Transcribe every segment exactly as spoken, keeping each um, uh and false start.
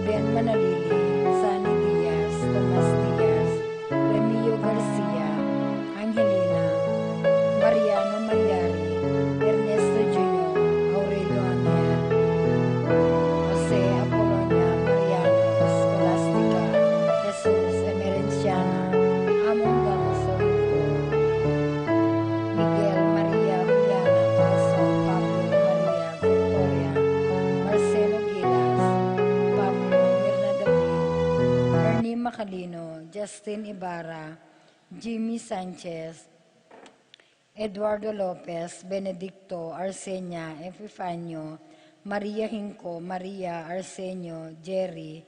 Ben Manalili, Sunny Diaz, Tomas Diaz, Remio Garcia, Angelina, Mariano Malyari, Ernesto Junior, Aurelio Angel, Jose Apolonia Mariano, Scholastica, Jesus Emerenciana, Among Damaso, Miguel Maria Juliana Corazon, Pablo Maria Victoria, Marcelo Gilas, Pablo Mirna David, Ernie Macalino, Justin Ibarra, Jimmy Sanchez, Eduardo Lopez, Benedicto, Arsenia, Epifanio, Maria Hinco, Maria, Arsenio, Jerry,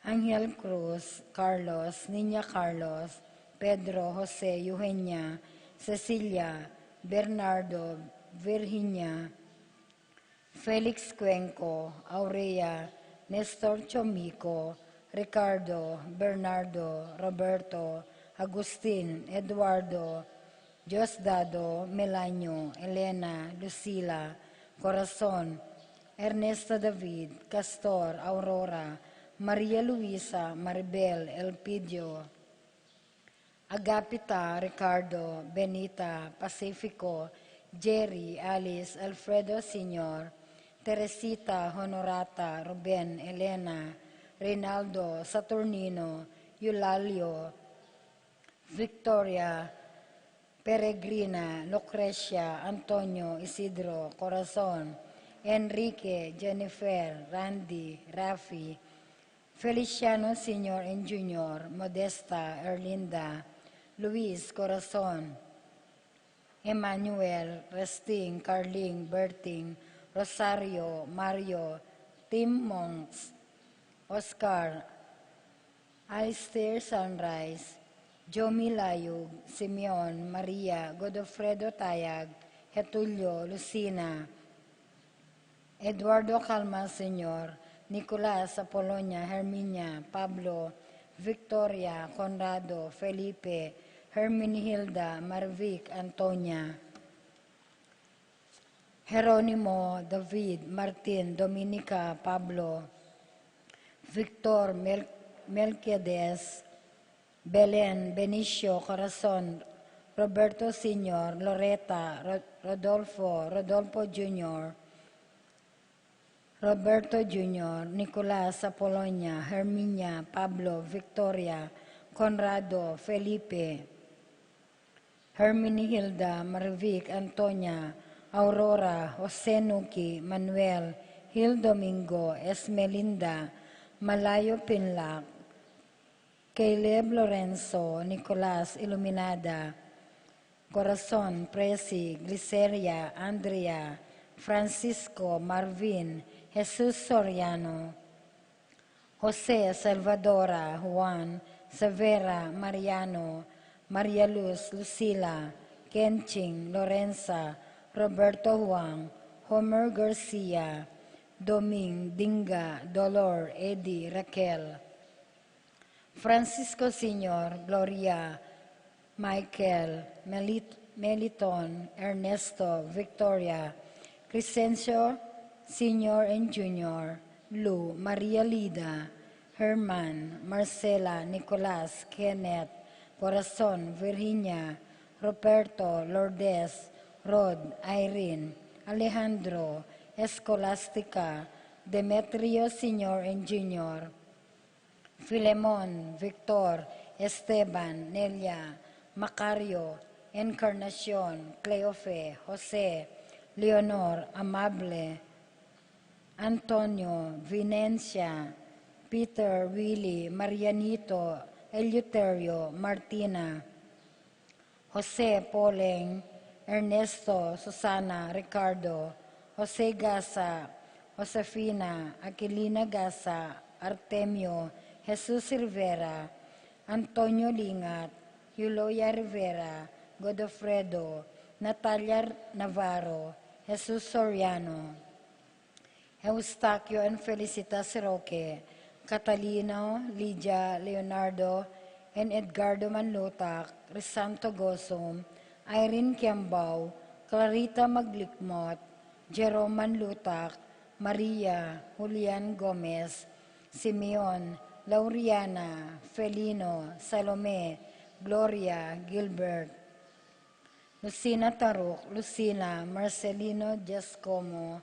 Angel Cruz, Carlos, Niña Carlos, Pedro, Jose, Eugenia, Cecilia, Bernardo, Virginia, Felix Cuenco, Aurea, Nestor Chomico, Ricardo, Bernardo, Roberto, Agustin, Eduardo, Diosdado, Melanio, Elena, Lucila, Corazon, Ernesto David, Castor, Aurora, Maria Luisa, Maribel, Elpidio, Agapita, Ricardo, Benita, Pacifico, Jerry, Alice, Alfredo Senior, Teresita, Honorata, Ruben, Elena, Reynaldo, Saturnino, Eulalio, Victoria, Peregrina, Lucrecia, Antonio, Isidro, Corazon, Enrique, Jennifer, Randy, Rafi, Feliciano Senior and Junior, Modesta, Erlinda, Luis, Corazon, Emmanuel, Resting, Carling, Berting, Rosario, Mario, Tim Monks, Oscar, Alistair Sunrise, Jomi Layug, Simeon, Maria, Godofredo Tayag, Getulio, Lucina, Eduardo Calma Senior, Nicolas, Apolonia, Herminia, Pablo, Victoria, Conrado, Felipe, Herminihilda, Marvic, Antonia, Jeronimo, David, Martin, Dominica, Pablo, Victor, Mel-, Melquiades, Belen, Benicio, Corazon, Roberto Senior, Loreta, Ro-, Rodolfo, Rodolfo Junior, Roberto Junior, Nicolas, Apolonia, Herminia, Pablo, Victoria, Conrado, Felipe, Herminihilda, Marvic, Antonia, Aurora, Jose Nuki, Manuel, Hil Domingo, Esmelinda, Malayo Pinlac, Caleb, Lorenzo, Nicolas, Iluminada, Corazon, Presi, Gliceria, Andrea, Francisco, Marvin, Jesus Soriano, Jose, Salvadora, Juan, Severa, Mariano, Maria Luz, Lucila, Kenching, Lorenza, Roberto Juan, Homer Garcia, Doming, Dinga, Dolor, Eddie, Raquel, Francisco Senior, Gloria, Michael, Melit-, Meliton, Ernesto, Victoria, Crescencio Senior and Junior, Lu, Maria Lida, Herman, Marcela, Nicolas, Kenneth, Corazon, Virginia, Roberto, Lourdes, Rod, Irene, Alejandro, Escolastica, Demetrio Senior and Junior, Filemon, Victor, Esteban, Nelia, Macario, Encarnacion, Cleofe, Jose, Leonor, Amable, Antonio, Vinencia, Peter, Willy, Marianito, Eleuterio, Martina, Jose, Poleng, Ernesto, Susana, Ricardo, Jose Gasa, Josefina, Aquilina Gasa, Artemio, Jesus Rivera, Antonio Lingat, Euloia Rivera, Godofredo, Natalia Navarro, Jesus Soriano, Eustaquio and Felicitas Roque, Catalino, Lydia, Leonardo, and Edgardo Manlutak, Crisanto Gosum, Irene Kiambao, Clarita Maglikmot, Jerome Manlutak, Maria, Julian Gomez, Simeon, Lauriana, Felino, Salome, Gloria, Gilbert, Lucina Taruk, Lucina, Marcelino, Giacomo,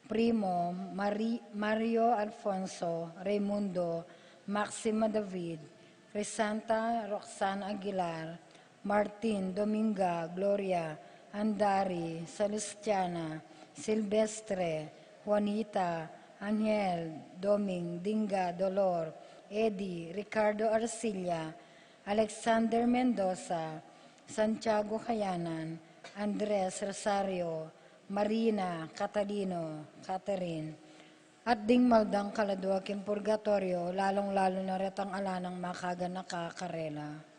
Primo, Mari-, Mario Alfonso, Raimundo, Maxima David, Crisanta, Roxanne Aguilar, Martin, Dominga, Gloria, Andari, Salustiana, Silvestre, Juanita, Angel, Doming, Dinga, Dolor, Eddie, Ricardo Arcilla, Alexander Mendoza, Santiago Kayanan, Andres Rosario, Marina, Catalino, Catherine, at ding maldang kaladua king purgatoryo, lalung-lalu na retang ala nang makaganaka karela.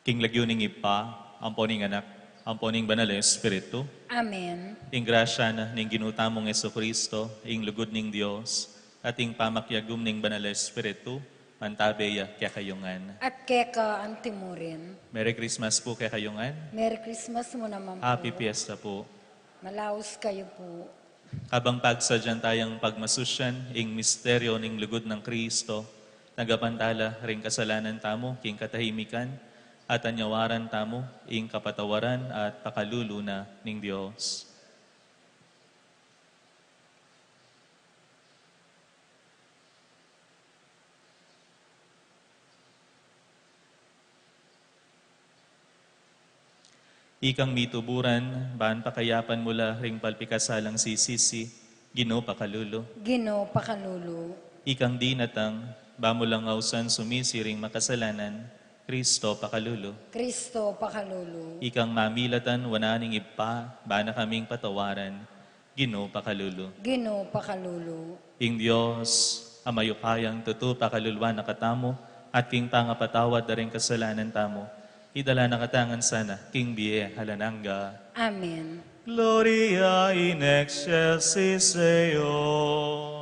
King lagyu ning Ibpa, ampo ning Anak, ampo ning Banal a Espiritu. Amen. Ing grasya na ning Ginu tamung Jesucristo, ing lugud ning Dios, at ing pamakiagum ning Banal a Espiritu, mantabe ya kekayu ngan. At keka antimurin. Merry Christmas pu kekayu ngan. Merry Christmas mu naman pu. Happy Fiesta pu. Malaus kayu pu. Kabang pagsadyan tayang pagmasusyan ing misteryo ning lugud nang Kristo, nagapantala ring kasalanan tamu king katahimikan, at anyawaran tamu ing kapatawaran at pakalulu na ning Dios. Ikang mituburan, ban pakayapan mu la ring palpikasalang sisisi, Ginu pakalulu. Ginu pakalulu. Ikang dinatang, ba mu lang ausan sumisi ring makasalanan, Kristo pakalulu. Kristo pakalulu. Ikang mamilatan wanan ning Ibpa, ba na kaming patawaran, Ginu pakalulu. Ginu pakalulu. Ing Dios a mayupayang tutu pakaluluan na katamu, at king pangapatawad da ring kasalanan tamu, idala na katamu ngan sana king bie alang angga. Amen. Gloria in excelsis Deo.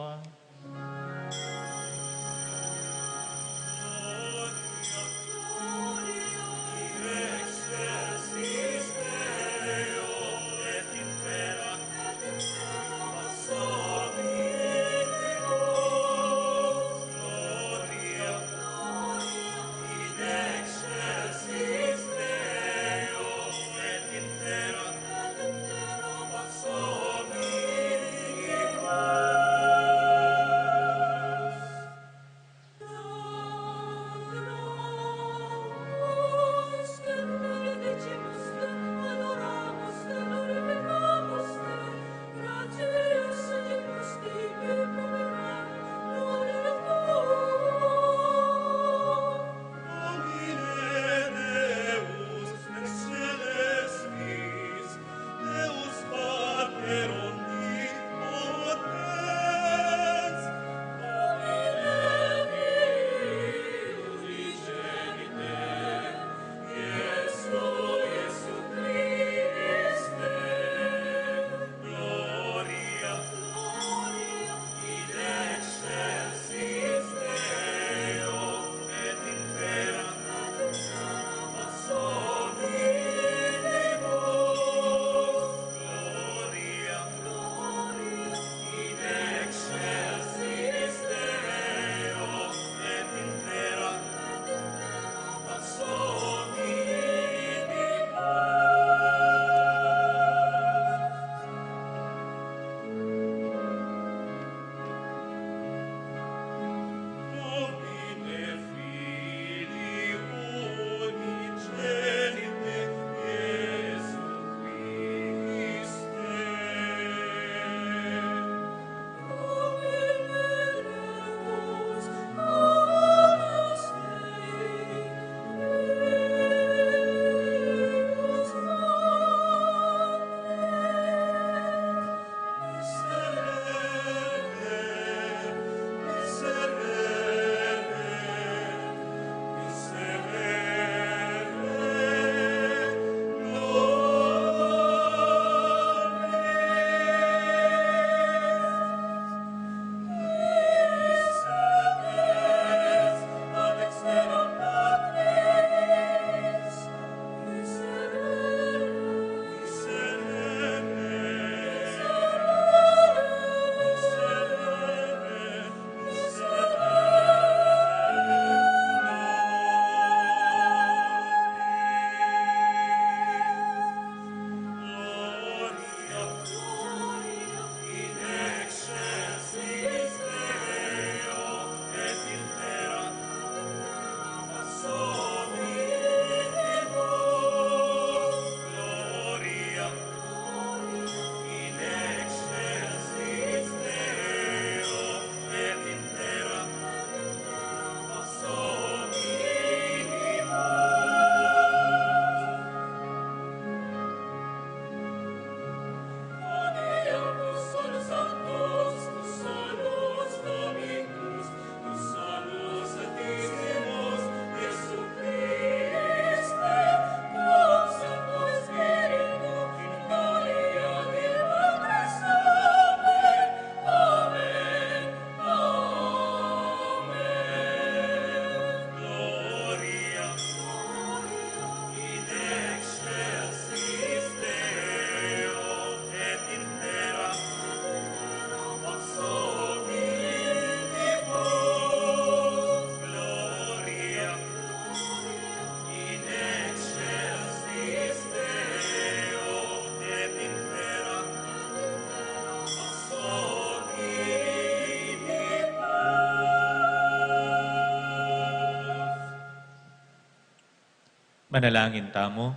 Manalangin tamu.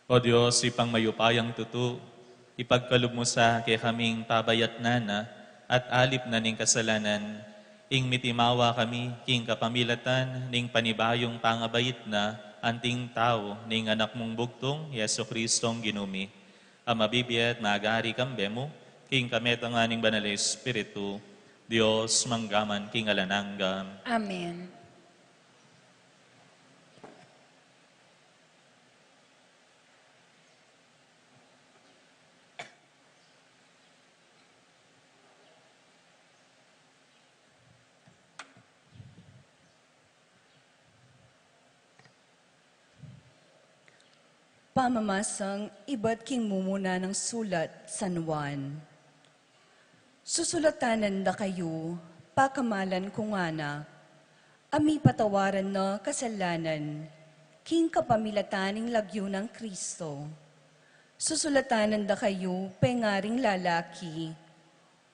O Dios, Ibpang mayupayang tutu, ipagkalub mu sa kekaming pabayatnan na at alip na ning kasalanan, ing mitimawa kami king kapamilatan ning panibayung pangabait na anting tau ning Anak mung bugtung, Jesu Cristong Ginu mi, a mabibie at magari kambe mu, king kametungan ning Banal a Espiritu, Dios, mangga man king alang angga. Amen. Pamamasang ibat king mumuna nang sulat San Juan. Susulatanan da kayu, pakamalan kung anak, a mipatawaran na kasalanan, king kapamilatan ning lagyu nang Kristo. Susulatanan da kayu, pengaring lalaki,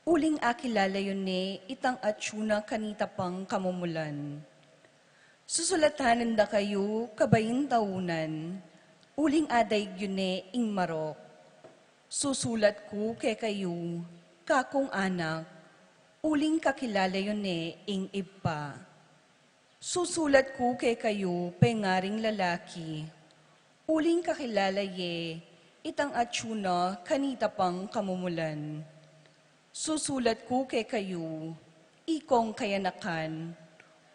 uling akilala yu ne itang atyu na kanita pang kamumulan. Susulatanan da kayu, kabayintaunan, uling adaig yu ne ing marok. Susulat ku kekayu, kakung anak, uling kakilala yu ne ing Ibpa. Susulat ku kekayu, pengaring lalaki, uling kakilala ye itang atyu na kanita pang kamumulan. Susulat ku kekayu, ikong kayanakan,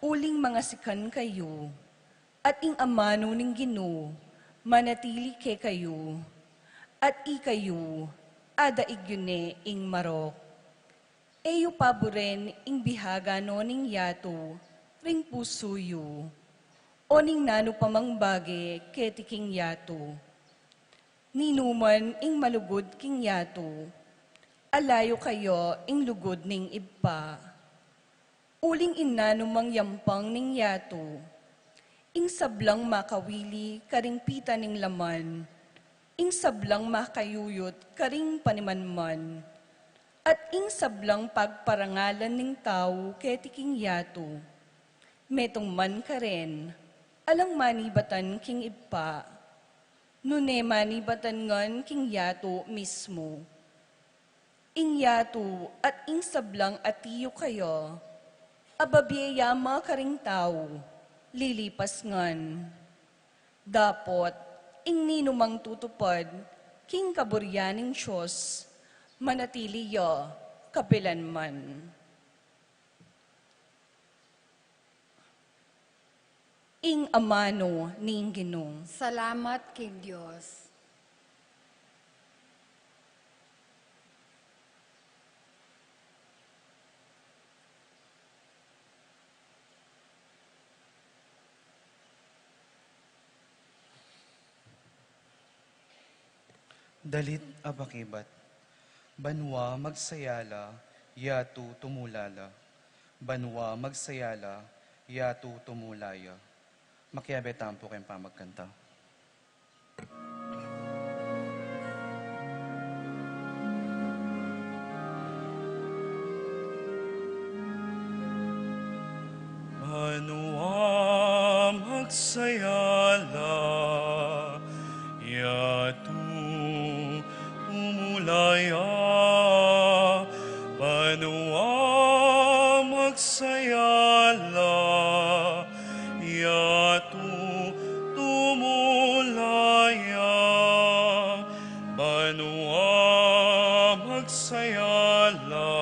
uling mangasikan kayu, at ing amanu ning Ginu manatili kekayu, at ikayu, adaig yu ne ing marok. E yu paburen ing bihaga no ning yatu ring pusu yu, o ning nanu pa mang bage keti king yatu. Ninuman ing malugud king yatu, alayu kaya ing lugud ning Ibpa. Uling ing nanu mang yampang ning yatu, ing sablang makawili karing pita ning laman, ing sablang makayuyut karing panimanman, at ing sablang pagparangalan ning tau keti king yatu, metung man karen, alang manibatan king Ibpa, nune manibatan ngan king yatu mismu. Ing yatu at ing sablang atiu kaya, a babie ya ma karing tau, lilipas ngan. Dapot, ing ninumang tutupad king kaburian ning Dios, manatili ya kapilanman. Ing amanu ning Ginu. Salamat king Dios. Dalit a pakibat. Banua magsaya la, yatu tumula la. Banua magsaya la, yatu tumula ya. Makiabe tamu pu king pamagkanta. Banua magsaya la, yatu tumula ya. Banua magsaya la, yatu tumula ya. Banua magsaya la,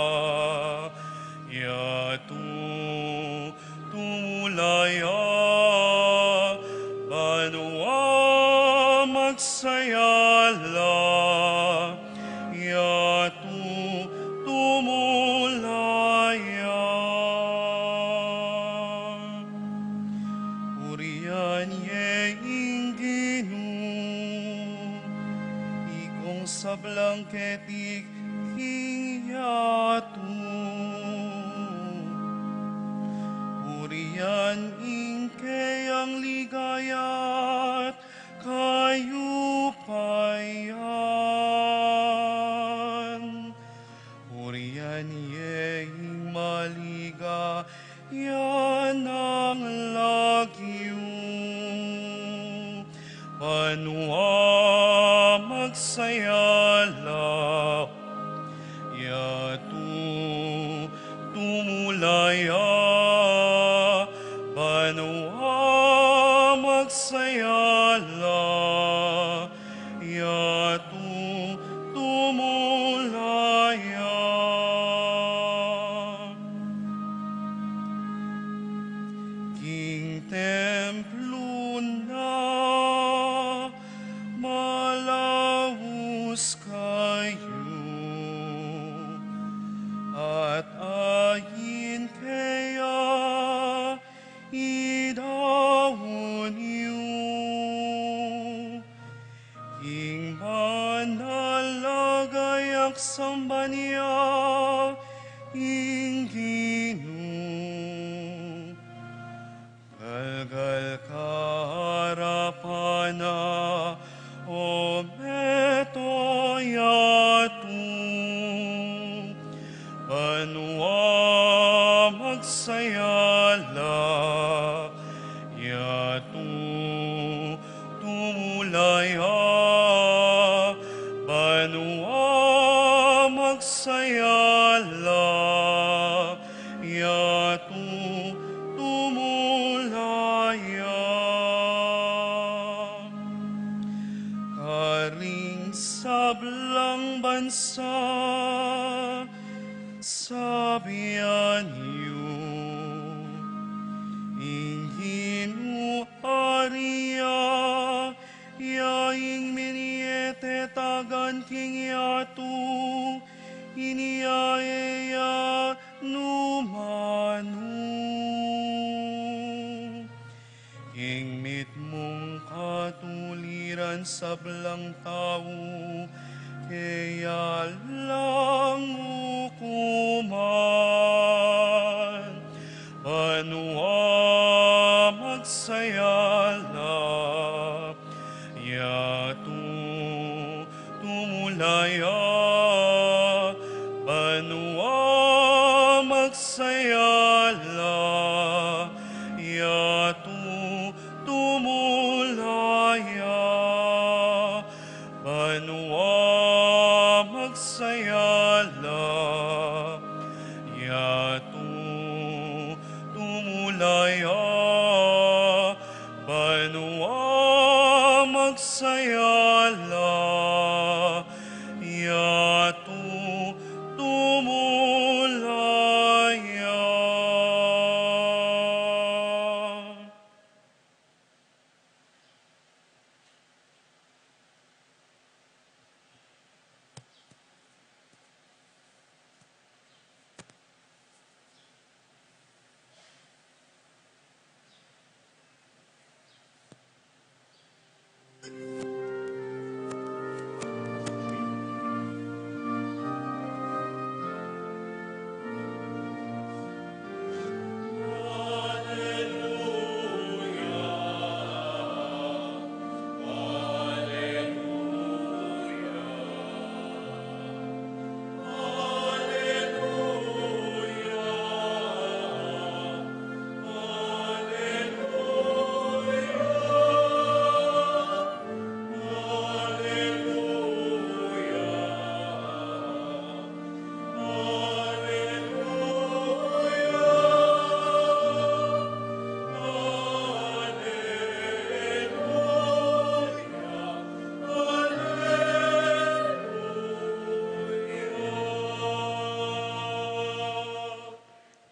yatu tumula ya. Banua magsaya la, yatu tumula ya. Purian ye ing Ginu, ikong sablang keti king yatu. Purian ing keyang ligaya't kayupayan. Purian ye ing maligaya nang lag magsaya la, yatu tumula ya. Banua magsaya la, yatu tumula ya. King templu na malaus kayu, at ain keya idaun yu. King banal a gayak samban ya ing Ginu. Galgal ka arapan na, o meto yatu. Banua magsaya la, yatu tumula ya. Banua magsaya la, yatu tumula ya. Karing sablang bansa, sabian yu, ing Ginu ari ya, ya ing minietetagan king yatu, inya e ya numanu. King mitmung katuliran sablang tau keya lang ukuman. Banua magsaya la, yatu tumula ya. Banua magsaya la, yatu tumula ya. Banua magsaya la, yatu tumula ya. Banua magsaya la, yatu tumula ya.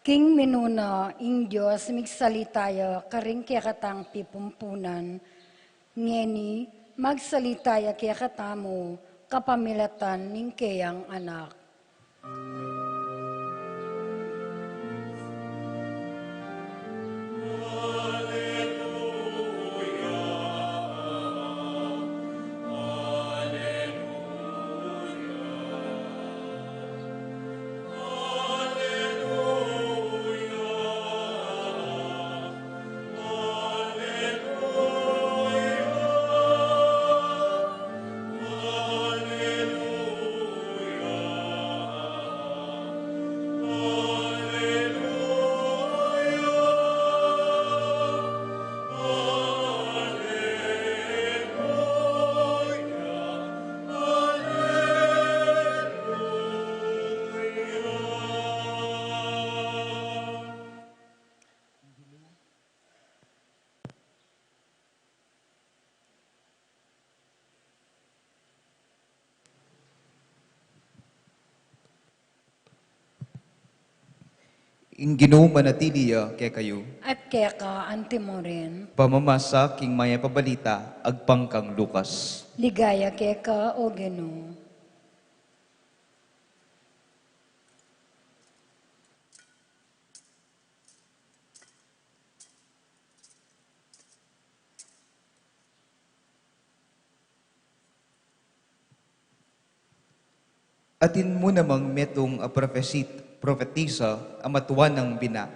King minuna ing Dios migsalita ya karing kekatang pipumpunan, ngeni magsalita ya kekatamu kapamilatan ning keyang Anak. Ing Ginu manatili ya kekayu. At keka antimurin. Pamamasa king mayap a balita agpang kang Lucas. Ligaya keka, O Ginu. Atin mu namang metung a profesit-, profetisa a matua nang bina.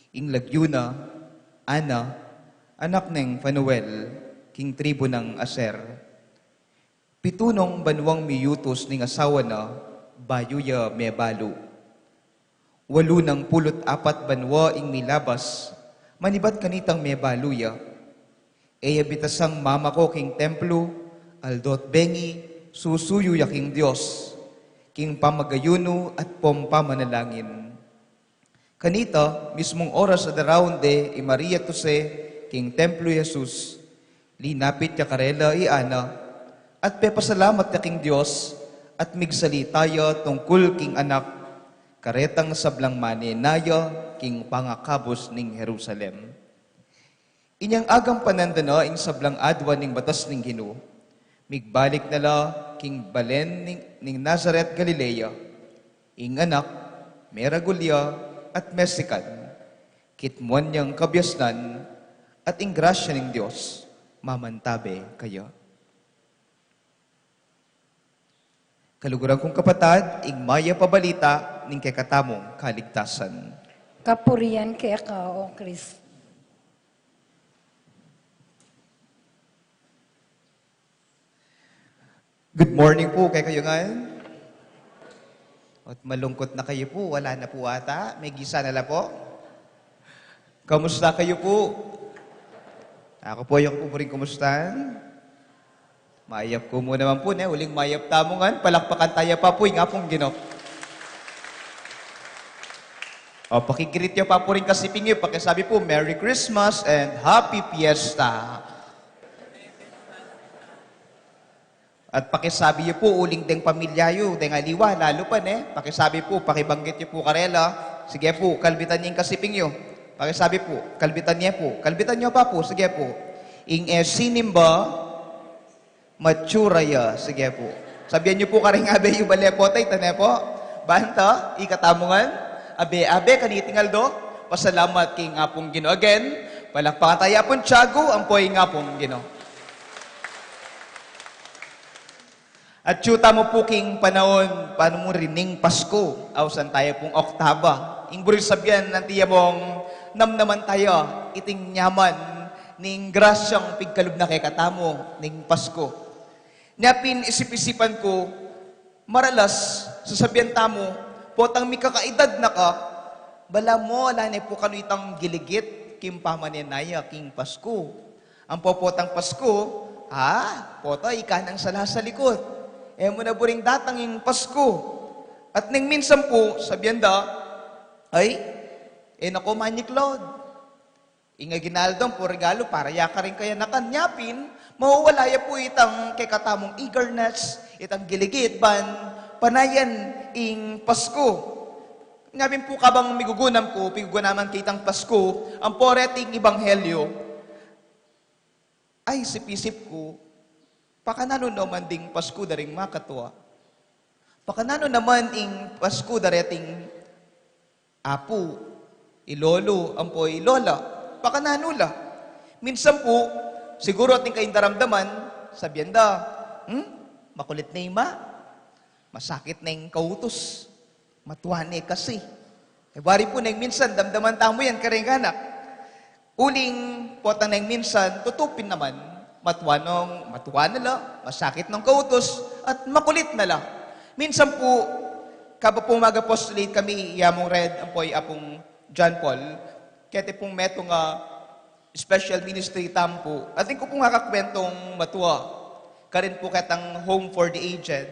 Ing lagyu na, Ana, anak neng Fanuel, king tribu nang Aser. Pitu nong banuang miyutus ning asawa na, bayu ya mebalu. Walu nang pulu't apat banua ing milabas, manibat kanitang mebalu ya. E ya bitasang mamako king templo, aldo't bengi, susuyu ya king Dios, king pamagayunu at pom pamanalangin. Kanita, mismung oras a daraun de i Maria at Jose king templo i Jesus, linapit ya karela i Ana, at pepasalamat ya king Dios, at migsalita ya tungkul king anak, karetang sablang manenaya king pangakabus ning Jerusalem. Inyang agampanan da na ing sablang adwan ning batas ning Ginu, migbalik na la king balen ning, ning Nazaret, Galilea. Ing anak, meragul ya at mesikan, kitmuan yang kabiasnan, at ing grasya ning Dios mamantabe kaya. Kaluguran kung kapatad, ing mayap a balita ning kekatamung kaligtasan. Kapurian keka, O Kristo. Good morning po kekayu ngan. At malungkot na kayu po, wala na po ata. May gisa na la po. Kamusta kayu po? Aku po, yu ku po ring kumustahan. Mayap ku mu naman po, ne? Uling mayap tamu ngan, palakpakan taya pa po ing Apung Ginu. O, paki-greet yu pa po ring kasiping yu, pakisabi po, "Merry Christmas and Happy Fiesta." At pakisabi yu po, uling deng pamilya yu, deng aliwa, lalu pa, ne? Pakisabi po, pakibanggit yu po karela. Sige po, kalbitan yu ing kasiping yu. Pakisabi po, kalbitan ye po. Kalbitan yu pa po, sige po. Ing e sinimba, matsura ya. Sige po. Sabian yu po karing abe yu bale po, tay, tane po. Banta, ikatamu ngan. Abe, abe, kaniting aldo. Pasalamat king Apung Ginu. Again, palakpakan taya pung Tiago, ampo ing Apung Ginu. Atyu tamu pu king panaun, panaun mu rin ning Pasku, ausan taya pung Oktaba. Ing buri sabian, anti ya mung namnaman taya iting nyaman ning grasyang pigkalub na kekatamu ning Pasku. Nya pin isip-isipan ku, maralas, sasabian tamu, potang mikakaedad na ka, balamu ala ne pu kanu itang giligit king pamanenaya king Pasku. Ampo potang Pasku, ah, pota ika nang sala sa likut. E mu na buring datang ing Pasku. At neng minsan pu, sabian da, ay, e na ko manyiklaud. Ing aginaldo, ampo regalu para ya karing kayanakan. Nya pin, mawawala ya pu itang kekatamung eagerness, itang giligit, ban panayan ing Pasku. Nya pin pu kabang migugunam ku, pigugunaman ke itang Pasku, ampo reting ebanghelyo, ay, isip-isip ku, pakananu naman ding Pasku da ring makatua? Pakananu naman ing Pasku da reting apu, i lolo, ampo i lola? Pakananu la? Minsan pu, siguru atin kayung daramdaman, sabian da, "Hmm? Makulit ne i ma. Masakit ne ing kautus. Matua ne kasi." E bari pu neng minsan, damdaman tamu yan karing anak. Uling potang neng minsan, tutu pin naman, matua nong, matua na la, masakit nong kautus, at makulit na la. Minsan pu, kabang pu mag-apostolate kami, i Among Red, ampo i Apung John Paul, keti pung metung a special ministry tamu pu. Atin ku pung akakwentung matua. Karin pu ketang Home for the Aged,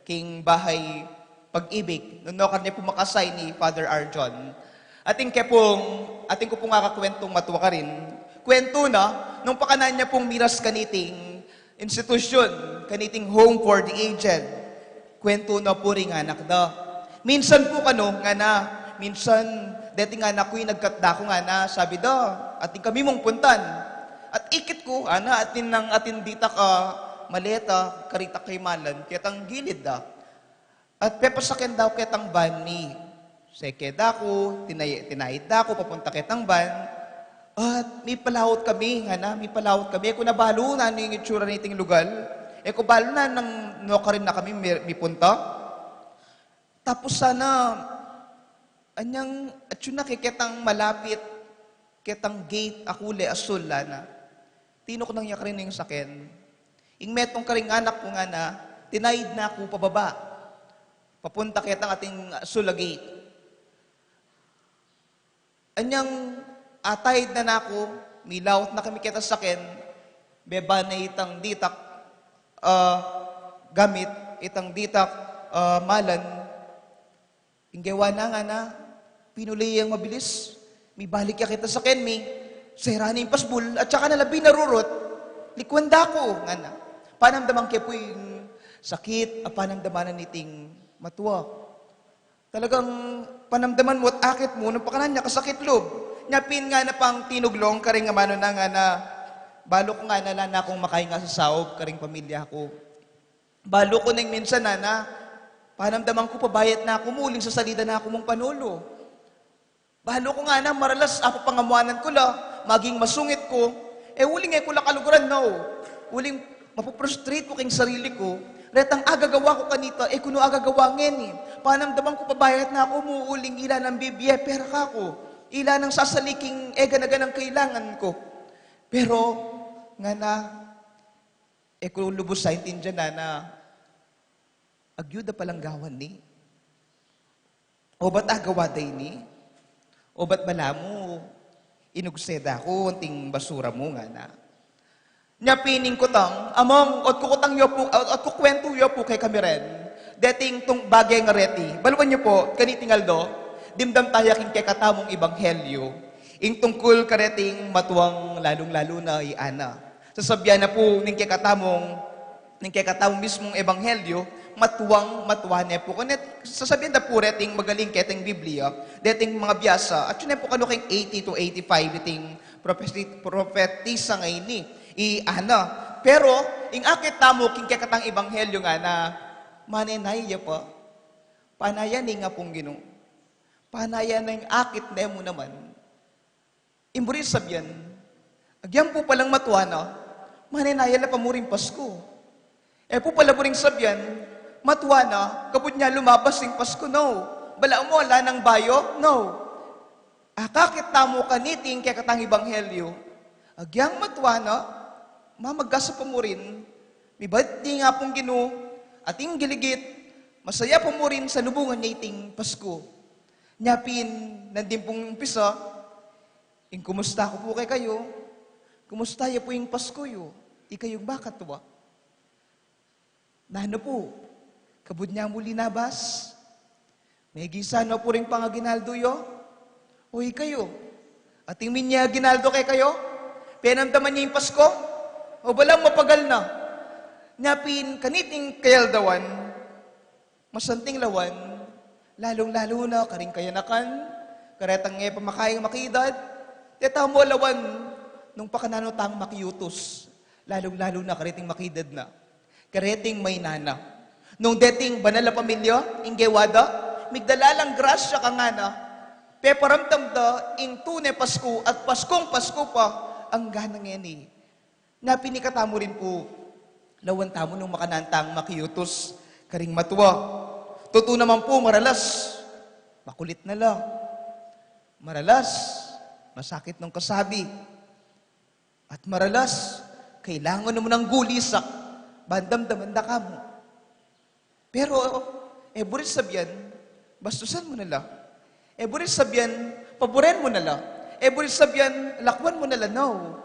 king Bahay Pag-ibig, nung nukarin ya pu maka-assign i Father Arjon. Atin ke pung, atin ku pung akakwentung matua karin. Kwentu na, nung pakananu ya pung miras kaniting institusyun, kaniting Home for the Aged. Kwentu na pu ring anak da. Minsan pu kanu, ngana, minsan Deti ngana kuinagkat da ku ngana, sabi da, atin kami mung puntan. At ikit ku, ana, atin nang atin ditak a maleta, karitak kay Malan, ketang gilid da. At pepasaken da ku ketang van mi. Seke da ku, tinay-, tinaid da ku, papunta ketang van. At mipalaut kami, ngana, mipalaut kami. E ku na balu nanu ing itsura niting lugal. E ku balu na nung nukarin na kami mi-, mipunta. Tapos sana, anyang, atyu na ke ketang malapit, ketang gate, a kule asul, ana. Tinuknang ya karin ing saken. Ing metung karing anak ku ngana, tinaid na ku pababa. Papunta ketang atin asul a gate. Anyang ataid na naku, milaut na kami ketang saken, beba na itang ditak, ah, gamit, itang ditak, ah, Malan. Ing gewa na ngana, pinuli yang mabilis, mibalik ya ketang saken mi, sera na ing pasbul, at saka na la binarurut, likwan da ku, ngana. Panamdaman ke pu ing sakit, a panamdaman na niting matua. Talagang panamdaman mu at akit mu, nung pakanan ya kasakit lub. Nya pin ngana pang tinuglung karing amanu na ngana, balu ku ngana la na kung makainga sa saup karing pamilya ku. Balu ku neng minsan ngana, panamdaman ku pabayat na ku mu uling sasalida na ku mung panulu. Balu ku ngana, maralas apapangamuanan ku la, maging masungit ku, e uling e ku la kaluguran, no. Uling mapu-frustrate ku king sarili ku, retang agagawa ku kanita, e ku no agagawa ngeni. Panamdaman ku pabayat na ku mu uling ila nang bibie pera kaku. Ila nang sasali king e gana-ganang kailangan ku. Pero, ngana, e ku lubus aintindian ngana, agyu da palang gawan ni. Obat agawa da ini? Obat balamu inugse da ku anting basura mu, ngana. Nya pin ing kutang, Among, ot kukutang yu pu, ot, ot kukuwentu yu pu kekami ren. Deting tung bage nga reti. Baluan yu pu, kaniting aldo, dimdam taya king kekatamung ebanghelyo. Ing tungkul kareting matuang lalung-lalu na i Ana. Sasabian na pu ning kekatamung ning kekatamu mismung ebanghelyo, matuang-matua ne pu. Kung sasabian da pu reting magaling keteng Biblia, deting mga biasa, atyu ne pu kanu keng eighty to eighty-five iting propesi-, propetisa ngeni, i Ana. Pero, ing akit tamu king kekatang ebanghelyo ngana, manenaya pa. Panayan ne ing Apung Ginu. Panayan ne ing akit ne mu naman. Ing buri sabian, agyang pu palang matua na, manenaya la pa mu ring Pasku. E pu pala buring sabian, matua na, kabud nya lumabas ing Pasku, no. Balamu ala nang bayu, no. Akakit tamu kaniting kekatang ebanghelyo, agyang matua na, mamagasa pa mu rin, mibait ne ing Apung Ginu, ating giligit, masaya pa mu rin salubungan ne iting Pasku. Nya pin, nandin pung umpisa, ing kumusta ku pu kekayu, kumusta ya pu ing Pasku yu, ikayung makatua? Nanu pu, kabud nya mu linabas? Megisa no pu ring pangaginaldo yu? O ikayu, ating minya aginaldo kekayu? Penamdaman ye ing Pasku? O balang mapagal na? Nya pin kaniting kayaldawan, masanting lawan, lalung-lalu na karing kayanakan, karetang e pa makaing makidad, deta mu lawan nung pakananu tang makiutus, lalung-lalu na kareting makidad na, kareting mainana. Nung deting banal a pamilya, ing gewa da, migdala lang grasya kang Ana, peparamdam da ing tune Pasku at Paskung Pasku pa, angga na ngeni. Nya pin ikatamu rin pu, lawan tamu nung makananu tang makiutus karing matua. Tutu naman pu, maralas, makulit na la. Maralas, masakit nung kasabi. At maralas, kailangan mu nang gulisak, ban damdaman da ka mu. Pero, e buri sabian, bastusan mu na la. E buri sabian, paburen mu na la. E buri sabian, lakwan mu na la, no.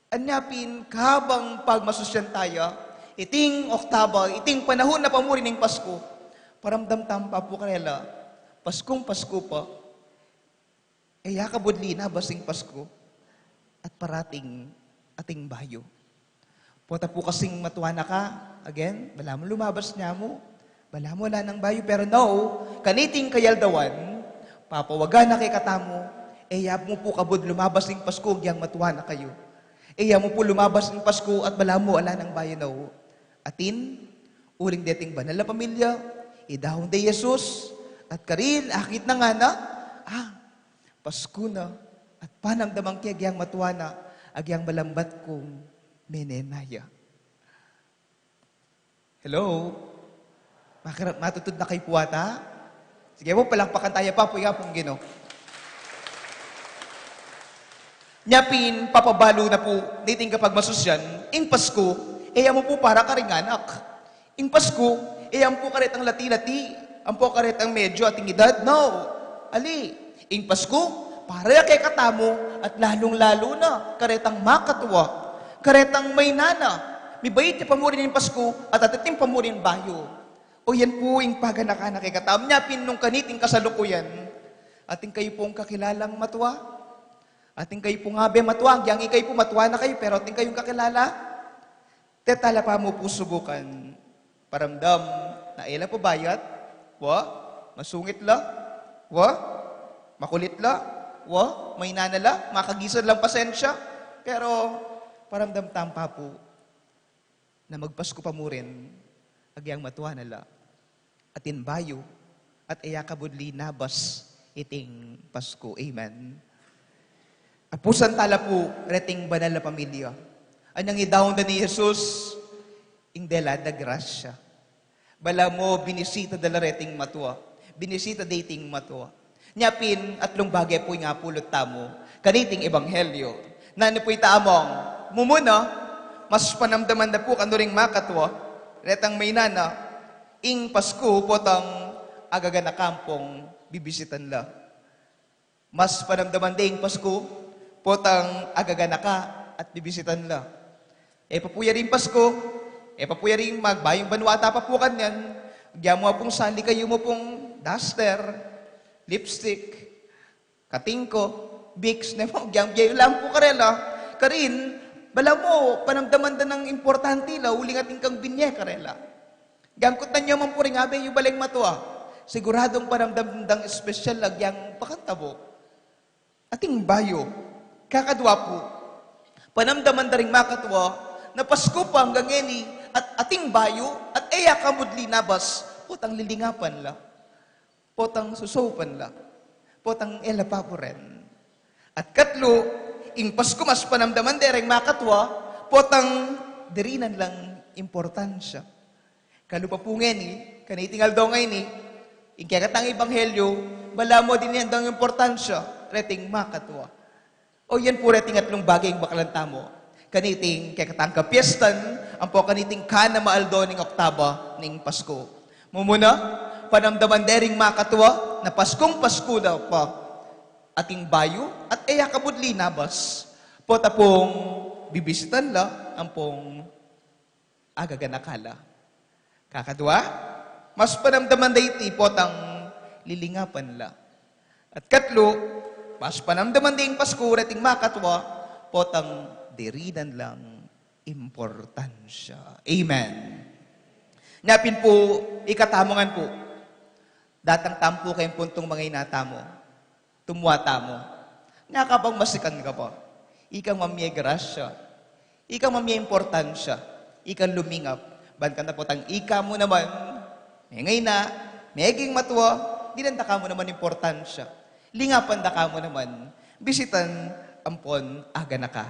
Anya pin, kabang pagmasusyan taya, iting oktaba, iting panahun a pamuri ning Pasku, paramdam tamu pa pu karela, Paskung Pasku pa. E ya kabud linabas ing Pasku at parating ating bayu. Pota pu kasing matua na ka, again, balamu lumabas ne mu, balamu ala nang bayu, pero no, kaniting kayaldawan, Papawagan na kekatamu, e ya mu pu kabud lumabas ing Pasku agyang matua na kayu. E ya mu pu lumabas ing Pasku at balamu ala nang bayu na. Atin, uling deting banal a pamilya, idaun de i Jesus, at karin, akit na ngana, ah, Pasku na, at panamdaman ke agyang matua na, agyang malambat kung mene na ya. Hello? Makara-, matutud na kayu pu ata? Sige pu, palakpakan taya pa pu ing Apung Ginu. Nya pin, papabalu na pu niting kapagmasusyan, ing Pasku, e ya mu pu para karing anak. Ing Pasku, e ya mu pu karetang lati-lati, ampo karetang medyo ating edad, no. Ali, ing Pasku, para ya kekatamu, at lalung-lalu na, karetang makatua, karetang mainana, mibait ya pamurin ing Pasku, at atin pamuri bayu. O yan pu ing paganakan na kekatamu, nya pin nung kaniting kasalukuyan, atin kayu pung kakilalang matua, atin kayu pung abe matua, agyang ikayu pu matua na kayu, pero atin kayung kakilala, Teta la pa mu pu subukan. Paramdam na e la pu bayat, wa, masungit la, wa, makulit la, wa, mainana la, makagisan lang pasensya. Pero paramdam tamu pa pu na magpasku pa mu rin, agyang matua na la. Atin bayu, at e ya kabud linabas iting Pasku. Amen. Apusan tala pu reting banal a pamilya. Anyang idaun da ni Jesus, ing dela da grasya. Balamu binisita da la reting matua. Binisita da iting matua. Nya pin, atlung bage pu ing apulot tamu kaniting ebanghelyo. Nanu pu ita among? Mumuna, mas panamdaman da pu kanu ring makatua, retang mainana, ing Pasku potang agaganaka ampong bibisitan la. Mas panamdaman de ing Pasku potang agaganaka at bibisitan la. E pa pu ya ring Pasku, e pa pu ya ring magbayung banua, ta pa pu kanyan, agyamu pung sali kayu mu pung duster, lipstick, katingko, Vicks, ne mu, agyang bie yu lang pu karela. Karin, balamu panamdaman da nang importante la, uling atin kang binye karela. Gangkut na nyo man pu ring abe yu balang matua. Siguradung panamdam dang espesyal la agyang bakanta pu. Ating bayu, kakadwa pu, panamdaman da ring makatua na Pasku pa anggang ngeni, at ating bayu, at e ya kabud linabas, potang lilingapan la, potang susaupan la, potang e la paburen. At katlu, ing Pasku mas panamdaman de reng makatua, potang dirinan lang importansya. Kalupa pu ngeni, kaniting aldo ngeni, ing kekatang ebanghelyo, balamu dirinan dang importansya reting makatua. O yan pu reting atlung bage ing baklan tamu kaniting kekatang kapiestan, ampo kaniting kanama aldo ning Oktaba ning Pasku. Mumuna, panamdaman de ring makatua na Paskung Pasku da pa. Ating bayu at e ya kabud linabas, pota pung bibisitan la ampong agaganaka la. Kakadwa, mas panamdaman da iti potang lilingapan la. At katlu, mas panamdaman da ing Pasku reting makatua, potang dirinan lang importansya. Amen. Nya pin pu, ikatamu ngan pu, datang tamu pu keng puntung mangaina tamu. Tumua tamu. Nya kabang masikan ka pa, ikang mamie grasya, ikang mamie importansya, ikang lumingap, ban kanita potang ika mu naman, mengaina, meging matua, dinan da ka mu naman importansya, lingapan da ka mu naman, bisitan ampon aganaka.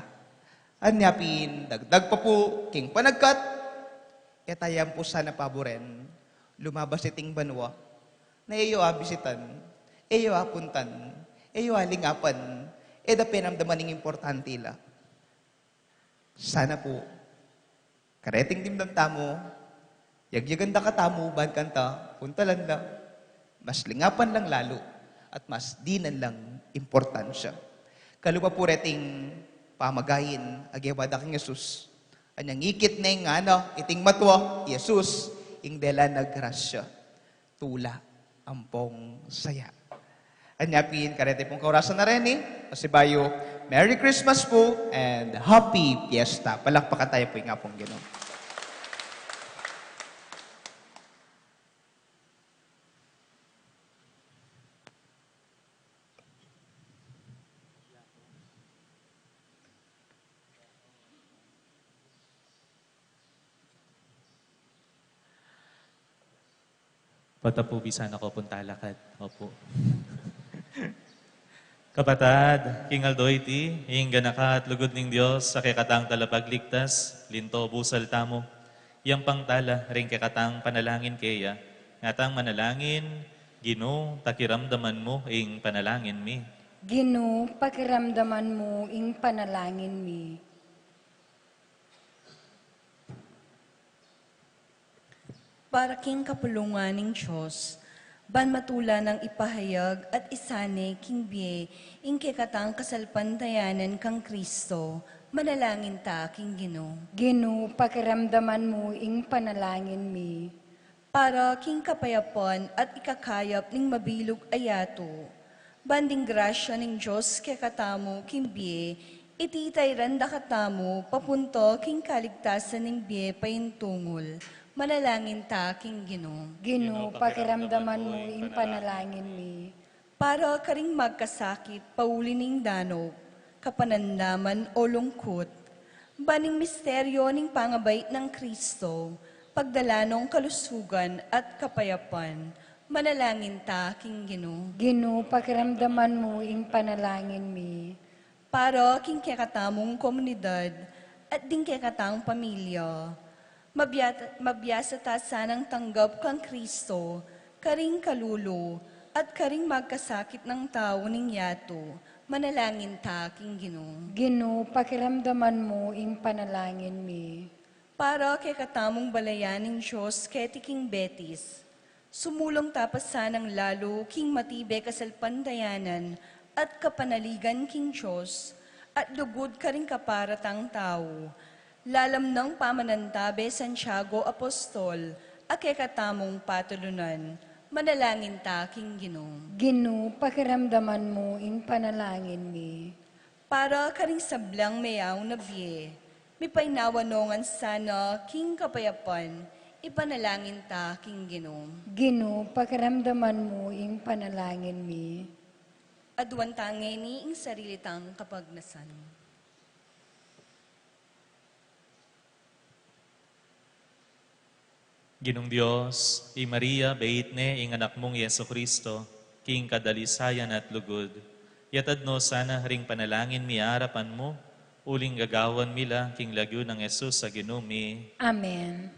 Anya pin, dagdag pa pu, king panagkat, e taya mu pu sana paburen lumabas iting banua na e yu abisitan, e yu apuntan, e yu alingapan, e da penamdaman ing importante la. Sana pu, kareting dimdam tamu, yagyagan da katamu, ban kanita puntalan la, mas lingapan lang lalu, at mas dinan lang importansya. Kalupa pu reting pamagain a gewa da kang Jesus. Anyang ikit neng ngana iting matua, Jesus, ing dela na grasya, tula ampong saya. Anya pin kareti pung kaurasan a reni, pasibayu, Merry Christmas pu and Happy Fiesta. Palakpakan taya pu ing Apung Ginu. Patapubisan ako pung talakad. Opo. Kapatad, king aldo iti, ing ganaka at lugud ning Dios, a kekatang talapagligtas, linto busal tamu. Yang pangtala, ring kekatang panalangin keya, ngatang manalangin, Ginu, pakiramdaman mu ing panalangin mi. Ginu, pakiramdaman mu ing panalangin mi. Para king kapulungan ning Dios, ban matula nang ipahayag at isane king bie ing kekatang kasalpantayanan kang Kristo, manalangin ta king Ginu. Ginu, pakiramdaman mu ing panalangin mi. Para king kapayapan at ikakayap ning mabilug a yatu, ban ding grasya ning Dios kekatamu king bie, iti tairan da katamu papunta king kaligtasan ning bie paintungul, manalangin ta king Ginu. Ginu, pakiramdaman mu ing panalangin mi. Para karing magkasakit pauli ning danug, kapanandaman o lungkut, ban ing misteryo ning pangabait nang Kristo, pagdala nong kalusugan at kapayapan, manalangin ta king Ginu. Ginu, pakiramdaman mu ing panalangin mi. Para king kekatamung komunidad at ding kekatang pamilya, mabya-, mabiasa ta sanang tanggap kang Kristo, karing kalulu at karing magkasakit nang tau ning yatu, manalangin ta king Ginu. Ginu, pakiramdaman mu ing panalangin mi. Para kekatamung balayan ning Dios keti king Betis, sumulung ta pa sanang lalu king matibe kasalpantayanan at kapanaligan king Dios, at lugud karing kaparatang tau, lalam nang pamanantabe Santiago Apostol, a kekatamung patulunan, manalangin ta king Ginu. Ginu, pakiramdaman mu ing panalangin mi. Para karing sablang meaw na bie, mipaynawa no ngan sana king kapayapan, ipanalangin ta king Ginu. Ginu, pakiramdaman mu ing panalangin mi. Aduan ta ngeni ing sarili tang kapagnasan. Ginung Dios, i Maria, bait ne ing Anak mung Jesucristo, king kadalisayan at lugud. Yatad no sana ring panalangin mi arapan mu, uling gagawan mi la king lagyu nang Jesus a Ginu mi. Amen.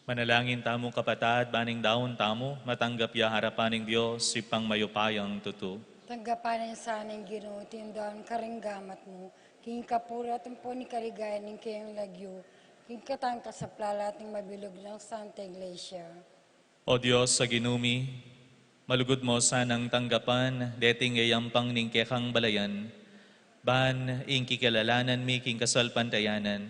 Manalangin tamu, kapatad, ban ing daun tamu matanggap ya arapan ning Dios, Ibpang mayupayang tutu. Tanggapan na sana ning Ginu ing daun karing gamat mu, king kapurian ampon ing kaligayan ning keyang lagyu, king kasaplalan ning mabilug nang Santa Iglesia. O Dios a Ginu mi, malugud mu sanang tanggapan deting yayampang ning kekang balayan, ban ing kikilalanan mi king kasalpantayanan,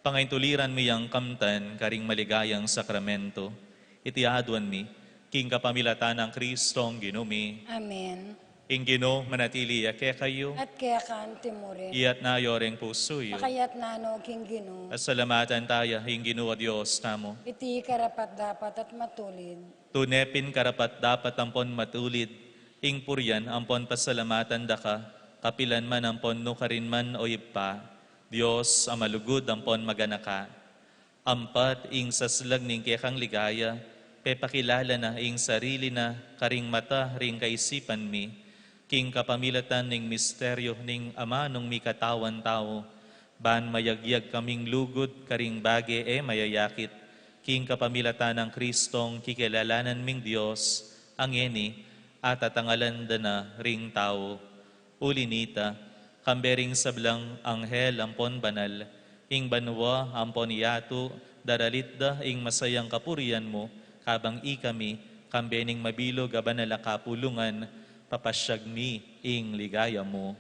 pangaintuliran mi yang kamtan karing maligayang sakramento. Iti aduan mi, king kapamilatan nang Kristong Ginu mi. Amen. Ing Ginu manatili ya kekayu. At keka anti mu rin. Iyatas yu reng pusu yu. Pakayatas no king Ginu. Pasalamatan taya ing Ginu a Dios tamu. Iti karapat-dapat at matulid. Tune pin karapat-dapat ampon matulid ing purian ampon pasalamatan da ka, kapilan man ampon nukarin man, o Ibpa, Dios a malugud ampon maganaka. Ampat ing saslag ning kekang ligaya, pepakilala na ing sarili na karing mata ring kaisipan mi, king kapamilatan ning misteryo ning amanung mikatawan tau, ban mayagyag kaming lugud karing bage e mayayakit, king kapamilatan nang Kristong kikilalanan ming Dios, a ngeni atatangalan da na ring tau. Uli nita, kambe ring sablang anghel ampon banal, ing banua ampon yatu, daralit da ing masayang kapurian mu, kabang ikami, kambe ning mabilug a banal a kapulungan, papasyag mi ing ligaya mu.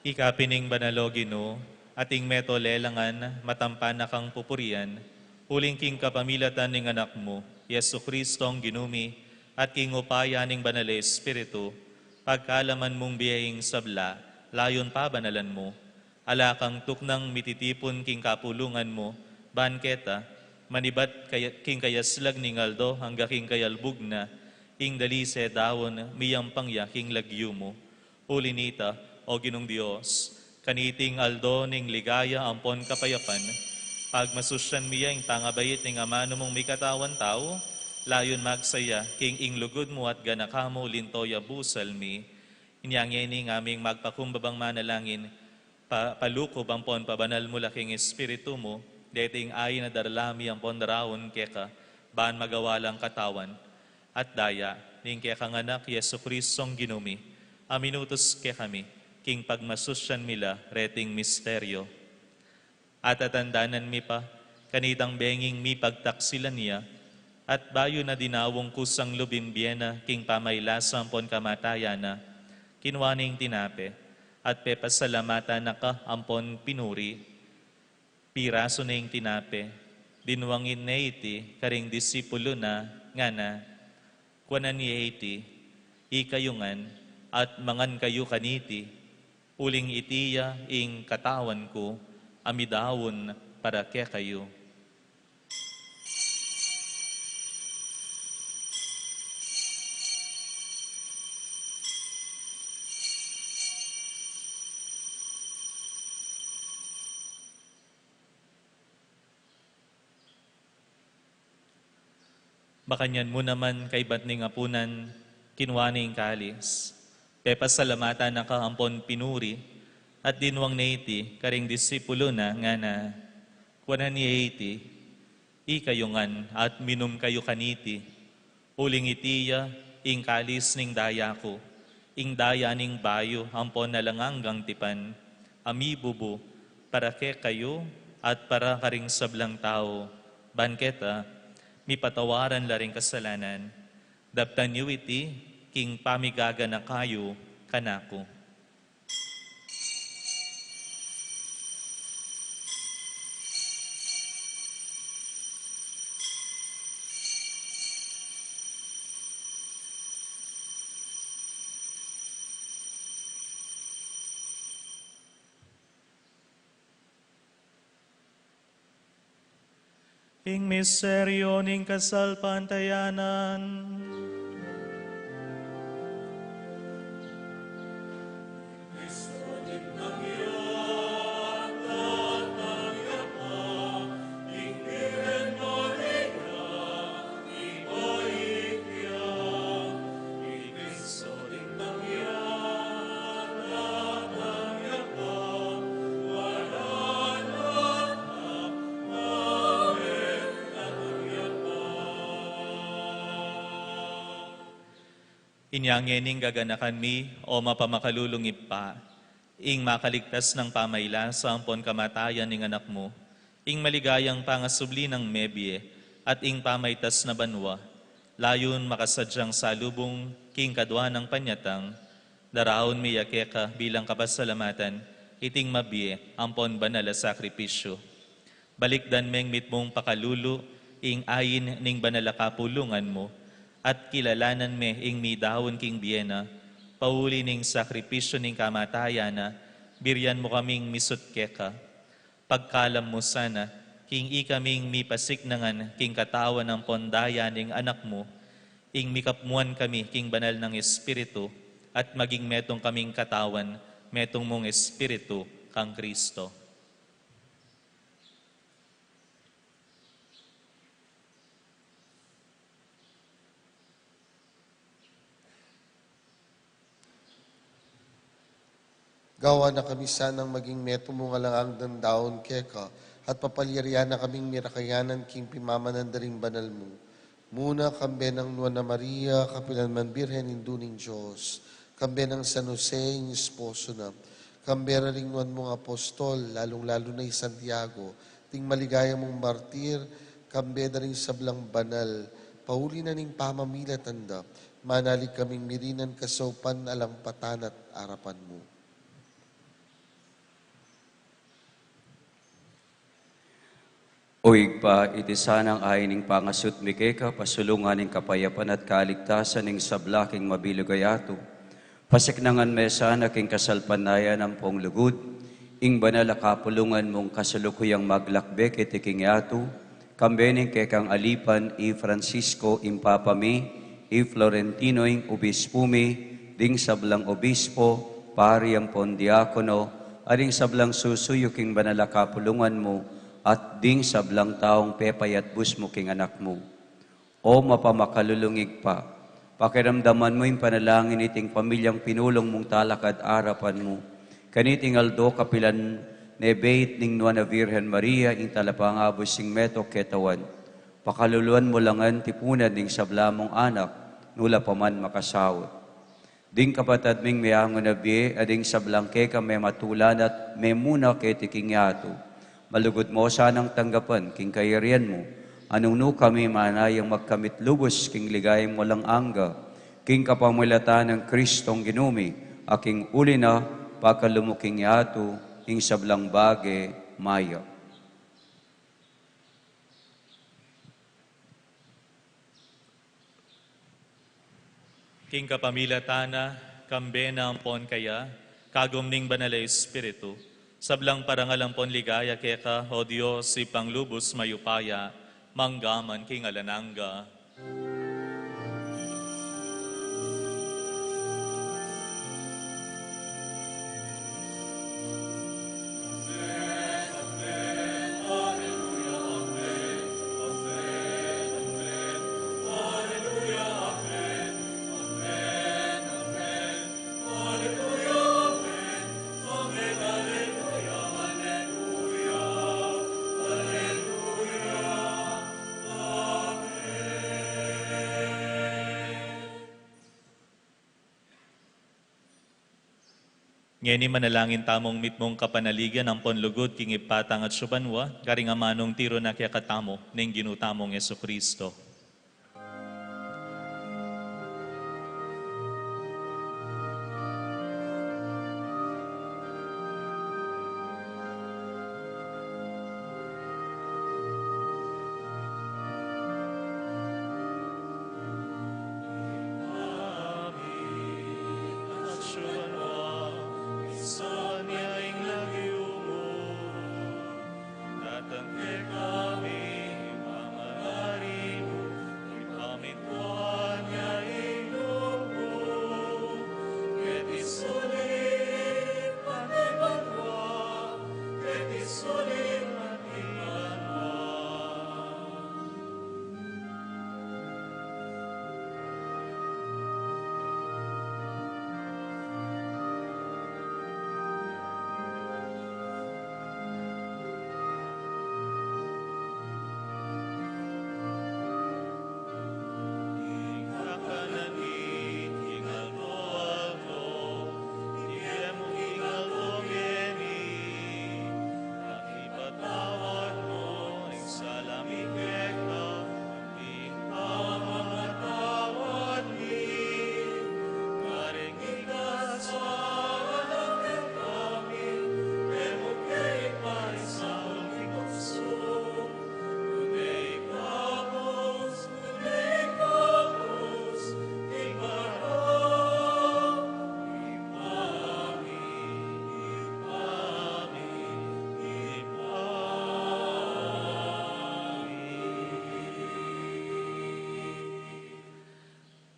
Ika pin ing banal, o Ginu, at ing meto lelangan matampan na kang pupurian, uling king kapamilatan ning Anak mu, Jesucristo a Ginu mi, at king upaya ning Banal a Espiritu, pagkalaman mung bie ing sabla, layun pabanalan mu. Ala kang tuknang mititipun king kapulungan mu, ban keta, manibat kaya, king kayaslag ning aldo angga king kayalbug na, ing dalise daun miyampang ya king lagyu mu. Uli nita, o Ginung Dios, kaniting aldo ning ligaya ampon kapayapan, pagmasusyan mi ya ing pangabait ning amanu mung mikatawan tau, layun magsaya king ing lugud mu at ganaka mu linto ya busal mi. Inya ngeni ngaming magpakumbabang manalangin, pa, palukub ampon pabanal mu la king Espiritu mu deting ain a darla mi ampon daraun keka, ban magawa lang katawan at daya ning kekang Anak, Jesucristo a Ginu mi, a minutus kekami king pagmasusyan mi la reting misteryo. At atandanan mi pa, kanitang benging mipagtaksilan ya, at bayu na dinawung kusang lub ing bie na king pamailasa ampon kamatayan na, kinua ne ing tinape, at pepasalamatan na ka ampon pinuri, pirasu ne ing tinape, dinwangin ne iti karing disipulu na, ngana: Kuanan ye iti, ikayu ngan, at mangan kayu kaniti, Uling iti ya ing katawan ku, a midaun para kekayu. Makanyan mu naman kaybat ning apunan, kinua ne ing kalis, pepasalamatan na ka ampon pinuri, at dinwang ne iti karing disipulu na, ngana: Kuanan ye iti, ikayu ngan at minum kayu kaniti, uling iti ya ing kalis ning daya ku, ing daya ning bayu ampon alang anggang tipan, a mibubu para kekayu at para karing sablang tau, ban keta mipatawaran la ring kasalanan. Daptan yu iti king pamigaganaka yu kanaku. Ing misteryu ning kasalpantayanan. Inya ngening gaganakan mi, o mapamakalulung Ibpa, ing makaligtas nang pamailasa ampon kamatayan ning Anak mu, ing maligayang pangasubli nang mebie, at ing pamaitas na banua, layun makasadyang salubung king kadua nang panyatang, daraun mi ya keka bilang kapasalamatan iting mabie ampon banal a sakripisyu. Balikdan meng mitmung pakalulu ing ain ning banal a kapulungan mu, at kilalanan me ing midaun king bie na, pauli ning sakripisyu ning kamatayan na, birian mu kaming misut keka. Pagkalam mu sana, king ikaming mipasiknangan king katawan ampon daya ning Anak mu, ing mikapmuan kami king banal nang Espiritu, at maging metung kaming katawan, metung mung Espiritu, kang Kristo. Gawan na kami sanang maging metung mung alang anggang daun keka, at papalyarian na kaming mirakayanan king pimamanan da ring banal mu. Muna, kambe nang Nuan a Maria, kapilan man Birhen, Indu ning Dios, kambe nang San Jose, ing esposo na, kambe ra ring nuan mung apostol, lalung-lalu na i Santiago, ding maligaya mung martir, kambe da ring sablang banal, pauli na ning pamamilatan da, manalig kaming mirinan kasaupan alang patanat arapan mu. O Ibpa, iti sanang ain ning pangasut mi keka, pasulungan ning kapayapan at kaligtasan ning sabla king mabilug a yatu. Pasiknangan me sana king kasalpantayanan ampong lugud ing banal a kapulungan mung kasalukuyang maglakbe keti king yatu, kambe ning kekang alipan i Francisco ing Papa mi, i Florentino ing obispu mi, ding sablang obispo, pari ampon diakono, at ding sablang susuyu king banal a kapulungan mu, at ding sablang taung pepayatbus mu king Anak mu. O mapamakalulung Ibpa, pakiramdaman mu ing panalangin iting pamilyang pinulung mung talakad arapan mu. Kaniting aldo kapilan ne beit ning Nuan a Virgen Maria, ing talapangabus ning meto ketawan. Pakaluluan mu la ngan tipunan ning sabla mung anak, nu la pa man makasaut. Ding kapatad ming meangu na bie, a ding sablang keka mematulan at memuna keti king yatu. Malugud mo sanang tanggapan king kayarian mu, a nung nu kami manayang magkamit lubus king ligayang walang angga, king kapamilatan nang Kristong Ginu mi, a king uli na, pakalumu king yatu ing sablang bage maya. King kapamilatan na, kambe na ampon kaya, Kagum ning Banal a Espiritu, sablang parangal ampon ligaya keka, O Dios, Ibpang lubus mayupaya, mangga man king alang angga. Ngeni manalangin tamung mitmung kapanaligan ampon lugud king Ibpa tang atsu banua, karing amanung tiru na kekatamu ning Ginu tamung Jesucristo. Datang kekami ing pamamari mu, ing pamintuan ya ing lub mu, keti sulip anti banua, keti sulip anti banua. Ipatawad mu ing sala mi keka, anti ing pamamatawad mi karing mikasala kekami, e mu ke ipaisaul king tuksu, nune ikabus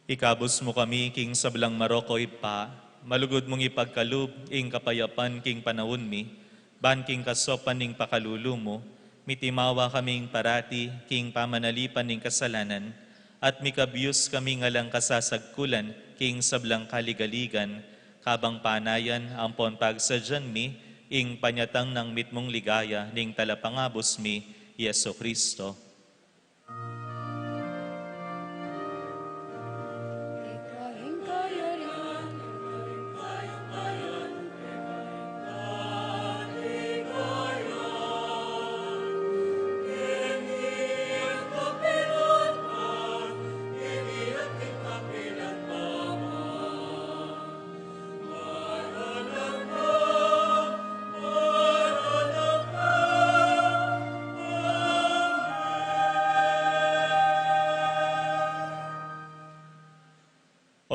Ikabus mu kami king sablang marok, O Ibpa, malugud mung ipagkalub ing kapayapan king panaun mi, ban king kasaupan ning pakalulu mu, mitimawa kaming parati king pamanalipan ning kasalanan, at mikabyus kaming alang kasasagkulan king sablang kaligaligan, kabang panayan ampon pagsadyan mi ing panyatang nang mitmung ligaya ning Talapangabus mi, Jesucristo.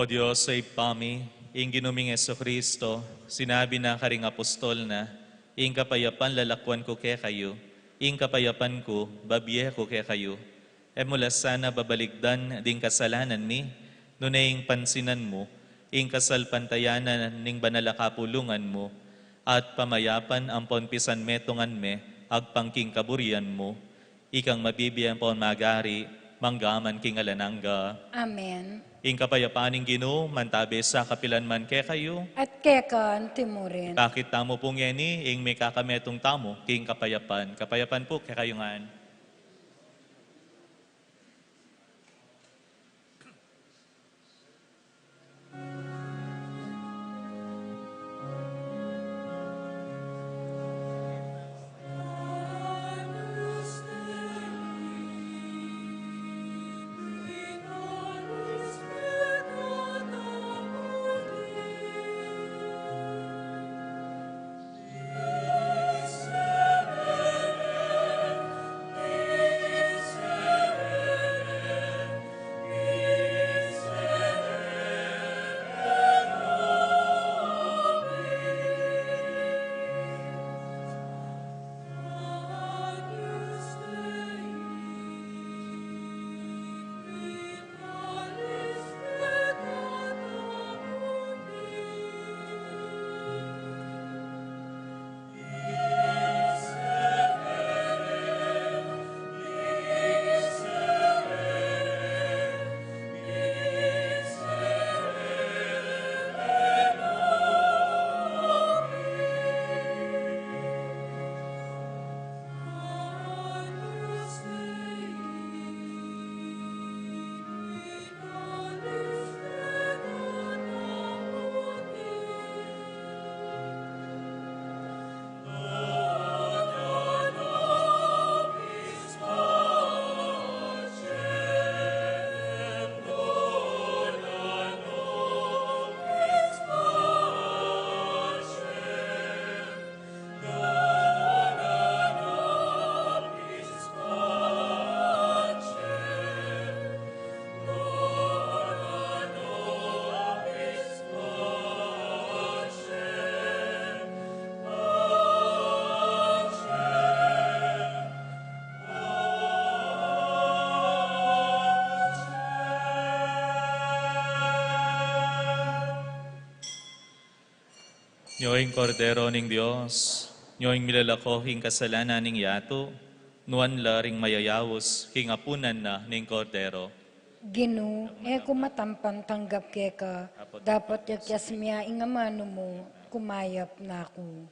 O Dios, o Ibpa mi, ing Ginu ming Jesucristo, sinabi na karing apostol na, "Ing kapayapan lalakwan ku kekayu, ing kapayapan ku babie ku kekayu." E mu la sana babaligdan ding kasalanan mi, nune ing pansinan mu ing kasalpantayanan ning banal a kapulungan mu, at pamayapan ampon pisanmetungan me agpang king kaburian mu, ikang mabibie ampon magari mangga man king alang angga. Amen. Ing kapayapan ning Ginu mantabe sa kapilan man kekayu. At keka anti mu rin. Pakit tamu pu ngeni ing mikakametung tamu king kapayapan. Kapayapan pu kekayu ngan. Nyo ing Kordero ning Dios, nyo ing milalako king kasalanan ning yatu, nuan la ring mayayaus king apunan na ning Kordero. Ginu, e ku matampan tanggap keka, dapot yakyas me ya ing amanu mu, kumayap na ku.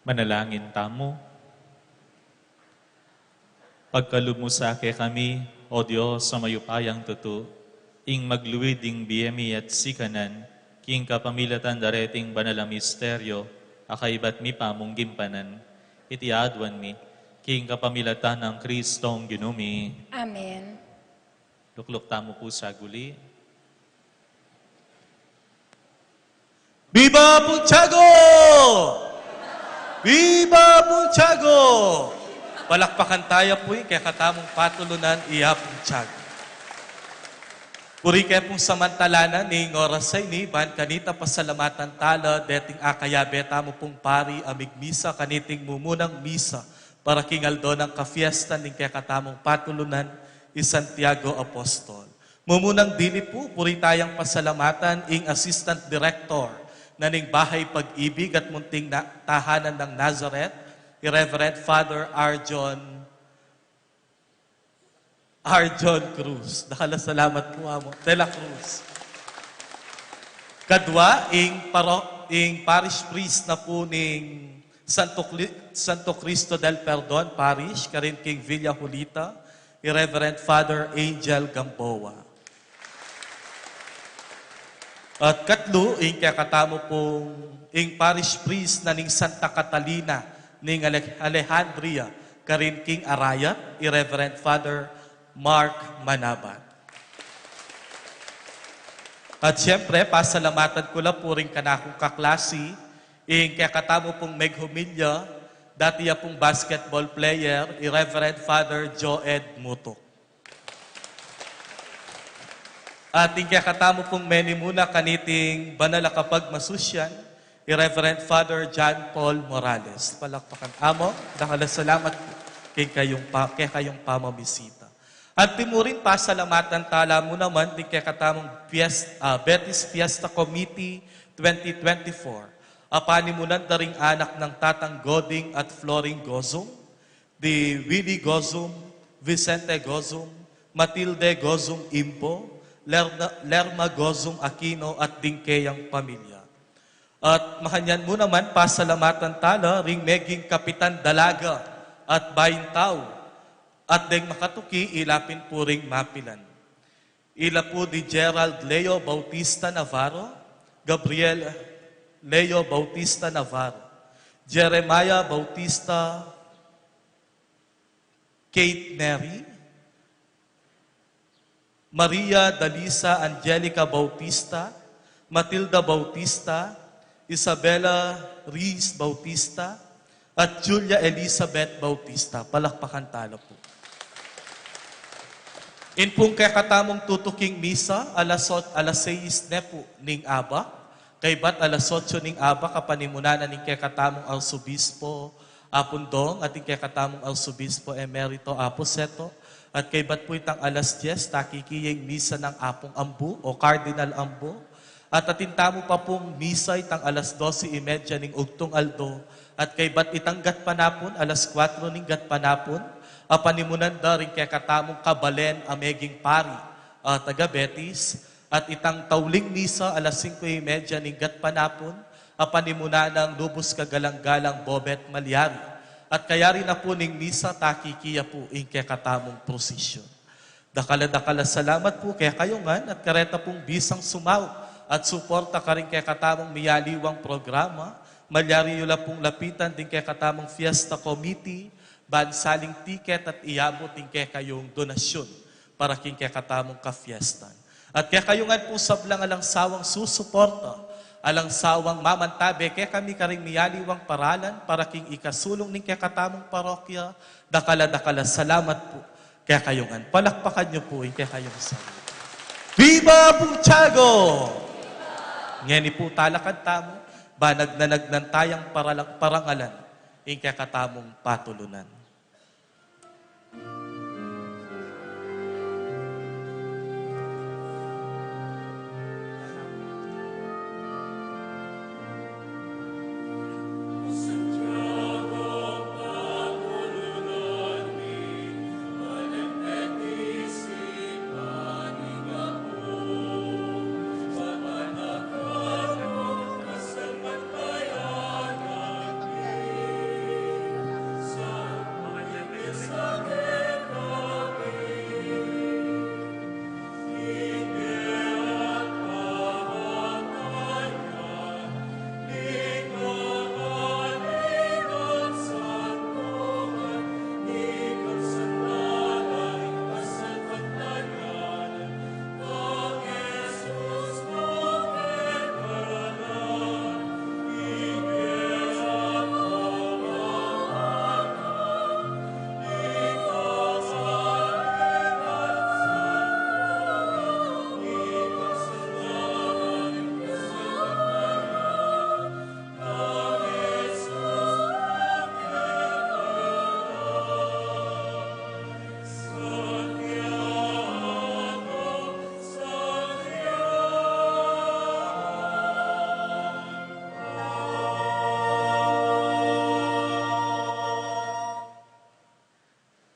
Manalangin tamu. Pagkalub mu sa kekami, O Dios, a mayupayang tutu, ing magluid ing bie mi at sikanan, king kapamilatan dareting banal a misteryo, a kaybat mi pa mung gimpanan, iti aduan mi, king kapamilatan nang Kristong Ginu mi. Amen. Lukluk tamu pu sa guli. Viva Puntiago! Viva Puntiago! Palakpakan taya pu ing kekatamung patulunan, iya Puntiago. Puri ke pung samantalanan ning oras a ini, ban kanita pasalamatan tala deting akayabe tamu pung pari a migmisa kaniting mumunang misa para king aldo nang kafiestan ning kekatamung patulunan, i Santiago Apostol. Mumunang dili pu, puri tayang pasalamatan ing Assistant Director na ning Bahay Pag-ibig at Munting na, Tahanan ng Nazareth, i Reverend Father Arjon, Arjon Cruz. Dakal a salamat pu, Amo. De la Cruz. Kadua, ing paro-, ing parish priest na pu ning Santo Cli-, Santo Cristo del Perdon Parish, karin king Villa Julita, i Reverend Father Angel Gamboa. At katlu, ing kekatamu pung, ing parish priest na ning Santa Catalina, ning Ale-, Alejandria, karin king Arayat, i Reverend Father Mark Manabat. At siyempre, pasalamatan ku la pu ring kanakung kaklasi, ing kekatamu pung meghumilya, dati ya pung basketball player, i Reverend Father Joed Mutuk. At ing kekatamu pung menimuna kaniting banal a kapagmasusyan, i Reverend Father John Paul Morales. Palakpakan, Amo, dakal a salamat pu kekayung pa-, kekayung pamamisita. At timurin pasalamatan tala mu naman ding kekatamung fies-, ah, Betis Fiesta Committee twenty twenty-four. A panimunan da ring anak nang Tatang Goding at Floring Gozum, di Willie Gozum, Vicente Gozum, Matilde Gozum Imbo, Lerna-, Lerma Gozum Aquino at ding keyang pamilya. At makanyan mu naman pasalamatan tala ring meging kapitan dalaga at bayuntau, at deng makatuki ila pin pu ring mapilan. Ila pu di Gerald Leo Bautista Navarro, Gabriel Leo Bautista Navarro, Jeremiah Bautista, Kate Mary, Maria Dalisa Angelica Bautista, Matilda Bautista, Isabella Reese Bautista, at Julia Elizabeth Bautista. Palakpakan tala pu. In pung kekatamung tutuking misa, alas ot-, alas sais ne pu ning abak. Kaybat alas otso ning abak, kapanimunan na ning kekatamung Arsobispo Apung Dong at ing kekatamung Arsobispo Emerito Apu Seto, at kaybat pu itang alas dyes, takiki ya ing misa nang Apung Ambu o Cardinal Ambu, at atin tamu pa pung misa itang alas dose y media ning ugtung aldo, at kaybat itang gatpanapun, alas kuwatro ning gatpanapun, a panimunan da ring kekatamung kabalen a meging pari, a taga Betis, at itang tauling misa alas singko y media ning gatpanapun, a panimunan nang lubus kagalang-galang Bobet Malyari. At kayari na pu ning misa, takiki ya pu ing kekatamung prosesyon. Dakal a dakal a salamat pu kekayu ngan at kareta pung bisang sumaup at suporta karing kekatamung miyaliwang programa, malyari yu la pung lapitan ding kekatamung Fiesta Committee, ban saling tiket at iyabut ing kekayung donasyon para king kekatamung kafiestan. At kekayu ngan pung sablang alang sawang susuporta, alang sawang mamantabe kekami karing miyaliwang paralan para king ikasulung ning kekatamung parokya, dakal a dakal a salamat pu kekayu ngan. Palakpakan yu pu ing kekayung sarili. Viva Puntiago! Ngeni pu talakad tamu, ban agnanagnan tayang paralang-, parangalan ing kekatamung patulunan.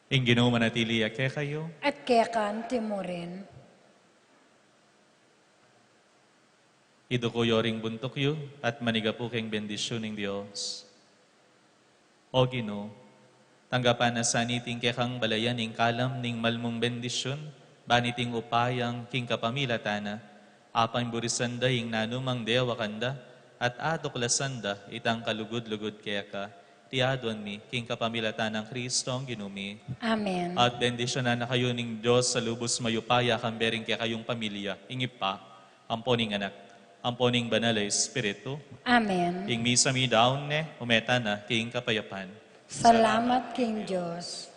Ing Ginu manatili ya kekayu. At keka mu rin. Iduku yu ring buntuk yu at manigapu king bendisyun ning Dios. O Ginu, tanggapan na sa niting kekang balayan ing kalam ning malmung bendisyun, baniting upayang king kapamilatan na, apang burisan da ing nanumang dewa kanda, at atuklasan da itang kalugud-lugud keka, iti aduan mi, king kapamilatan nang Kristong Ginu mi. Amen. At bendisyunan na kayu ning Dios a lubus mayupaya, kambe ring kekayung pamilya, ing Ibpa, ampo ning Anak, ampo ning Banal a Espiritu. Amen. Ing misa mi daun ne, ume tana, king kapayapan. Salamat king Dios.